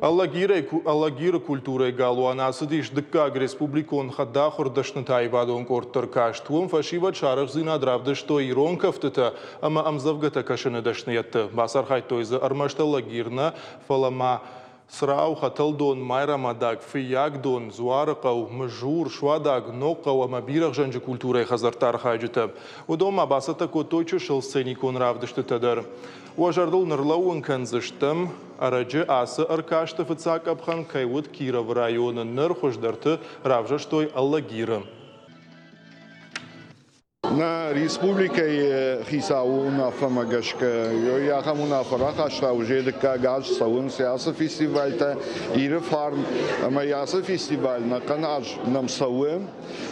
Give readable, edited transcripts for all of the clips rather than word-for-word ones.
Алагиры культурӕйы галуан ацыдис дыккаг республикон хӕдахуыр дӕсныты аивадон къордты ӕркаст. Уым фӕсивӕд сӕ арӕхстдзинад равдыстой ирон кӕфтытӕ ӕмӕ ӕмдзӕвгӕтӕ кӕсыны дӕсныйӕдты. Бацархайдтой дзы ӕрмӕст Алагир нӕ, фӕлӕ ма Црау, Хӕтӕлдон, Майрӕмадаг, Фыййагдон, Дзуарыхъӕу, Мызур, Суадаг, Ногхъӕу ӕмӕ Бирӕгъзӕнджы культурӕйы хӕдзӕртты архайджытӕ. Уыдон ма бацӕттӕ кодтой чысыл сценикон равдыстытӕ дӕр. Уӕ зӕрдыл ныллӕууын кӕндзыстӕм, ӕрӕджы ацы ӕркасты фыццаг къӕпхӕн кӕй уыд Кировы районы, ныр хуыздӕрты равзӕрстой Алагиры. Нӕ республикӕйы хицауы уынаффӕмӕ гӕсгӕ ахӕм уынаффӕ рахаста, уже дыккаг аз цӕуынц ацы фестивальтӕ Иры фарн, ӕмӕ ацы фестиваль нӕхъӕн аз нӕм цӕуы.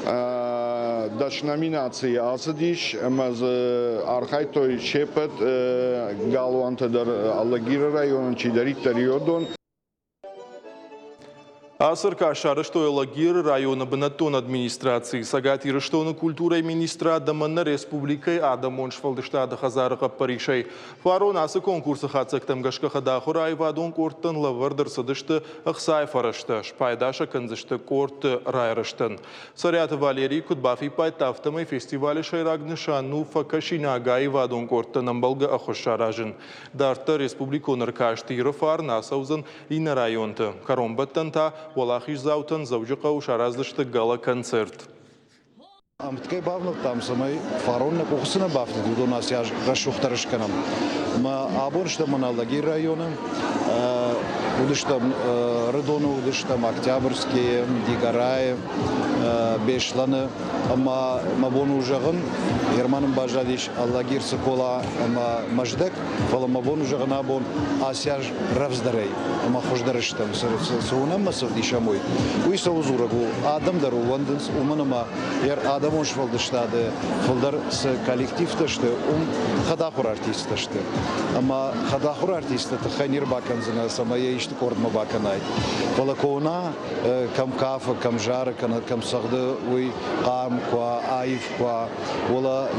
10 номинацийы ацыдис ӕмӕ дзы архайдтой се ппӕт галуантӕ дӕр Алагиры районы чидӕриддӕр уыдон. Ацы ӕркаст сарӕзтой Алагиры районы бынӕттон администраци, Цӕгат Ирыстоны культурӕйы министрад ӕмӕ нӕ республикӕйы адӕмон сфӕлдыстады хӕдзары хъӕппӕрисӕй. Фарон ацы конкурсы хатдзӕгтӕм гӕсгӕ хӕдахуыр аивадон къордтӕн лӕвӕрд ӕрцыдысты ӕхцайы фӕрӕзтӕ, спайда сӕ кӕндзысты къордты райрӕзтӕн. Цӕриаты Валерий куыд бафиппайдта, афтӕмӕй фестивалы сӕйраг нысан у фӕкӕсинаг аивадон къордтӕн ӕмбӕлгӕ ӕххуыс саразын. Дарддӕр республикон ӕркаст Иры фарн ацӕудзӕн иннӕ районты. Кӕронбӕттӕн та уӕлахиздзаутӕн Дзӕуджыхъӕуы сараздзысты гала-концерт. Ӕмткӕй бавнӕлдтам, цӕмӕй фарон нӕ къухы цы нӕ бафтыд, уыдон ацы аз рӕсугъддӕр скӕнӕм. Мӕ абон стӕм мӕнӕ Алагиры районы, уыдыстӕм Рыдоны, уыдыстӕм Октябрьскийы, Дигорайы, Беслӕны ӕмӕ мӕ бон у зӕгъын, Герман ын баззадис Алагир, Цыкола ӕмӕ Мӕздӕг, фӕлӕ мӕ бон у зӕгъын абон ацы аз рӕвдздӕрӕй ӕмӕ хуыздӕр стӕм, цы уынӕм ӕмӕ цы вдисӕм, уый. Уый цӕуыл дзурӕг у? Адӕм дӕр ууӕндынц, уымӕн ӕмӕ йӕ адӕмон сфӕлдыстады фылдӕр цы коллективтӕ сты, уым хӕдахуыр артисттӕ сты. Ӕмӕ хӕдахуыр артистты тыххӕй не рбакӕндзынӕ, цӕмӕй йӕ исты къордмӕ бакӕнай. Фӕлӕ куы уына, кӕм кафы, кӕм зары, кӕнӕ кӕм цӕгъды, уый хъарм куы уа, аив куы уа,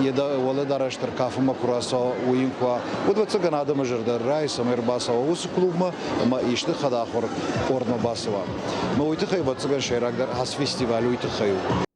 уӕлӕдарӕс дӕр кафынмӕ куы рацӕуа, уый йын куы уа, уӕд, ӕвӕццӕгӕн, адӕмы зӕрдӕ райы, цӕмӕй ӕрбацӕуа уыцы клубмӕ ӕмӕ исты хӕдахуыр къордмӕ бацӕуа. Мӕ уый тыххӕй, ӕвӕццӕгӕн, сӕйрагдӕр ацы фестиваль уый тыххӕй у.